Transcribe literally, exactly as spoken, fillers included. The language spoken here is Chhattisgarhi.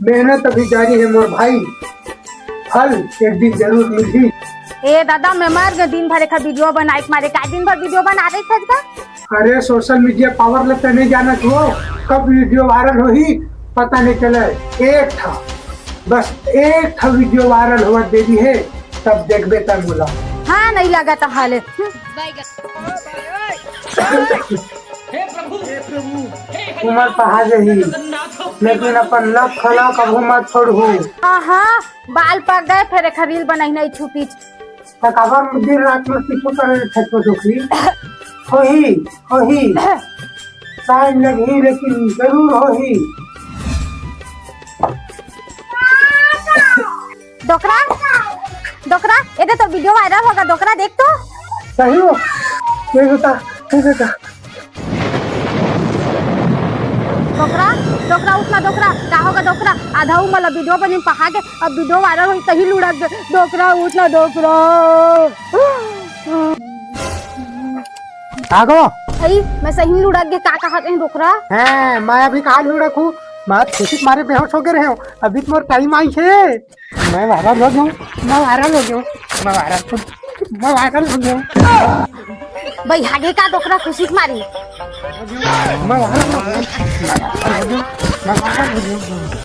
मेहनत अभी जारी हे मोर भाई, फल एक दिन जरूर मिलही। ए दादा, मैं मर गए दिन भर एखर वीडियो बनाए के मारे। का दिन भर वीडियो बना रही थस का? अरे, सोशल मीडिया पावर ल त नहीं जानत हो, कब वीडियो वायरल होही पता नहीं चले। एक ठा, बस एक ठा वीडियो वायरल होवत देरी हे, तब देखबे तन मोला। हाँ, नहीं लगा तो हाले। उमर पहा जही, लेकिन अपन लक खला कभू मत छोड़हू। हाँ, हाँ, बाल पक गए, फिर एक रील बनाई नहीं छुपी। त काबर दिन रात में पीछू करे छटपट होही? होही, होही। टाइम लगही, लेकिन जरूर होही। डोकरा, डोकरा, एदे तो वीडियो वायरल होगा, डोकरा देख तो। सही हो? ये बेटा, ये बेटा। डोकरा, डोकरा, उठ ना डोकरा, का होगा डोकरा? आधा उमर ला वीडियो बने पहा के, अब वीडियो वायरल होई तही लुढ़क गे। डोकरा, उठ ना डोकरा। आगो। अई, मैं सही में लुढ़क गे, का कहत रहे डोकरा? हैं, मैं अभी कहाँ लुढ़क हूँ? मैं खुशी के मारे बेहोश हो गए रहे हूँ। अभी तो मोर टाइम आई है। मैं वायरल हो गया हूँ, मैं वायरल हो गया हूँ, मैं वायरल, मैं वायरल हो गया हूँ। भाई, हागे का डोकरा खुशी के मारे? मैं वायरल हो गया हूँ, मैं वायरल हो गया हूँ।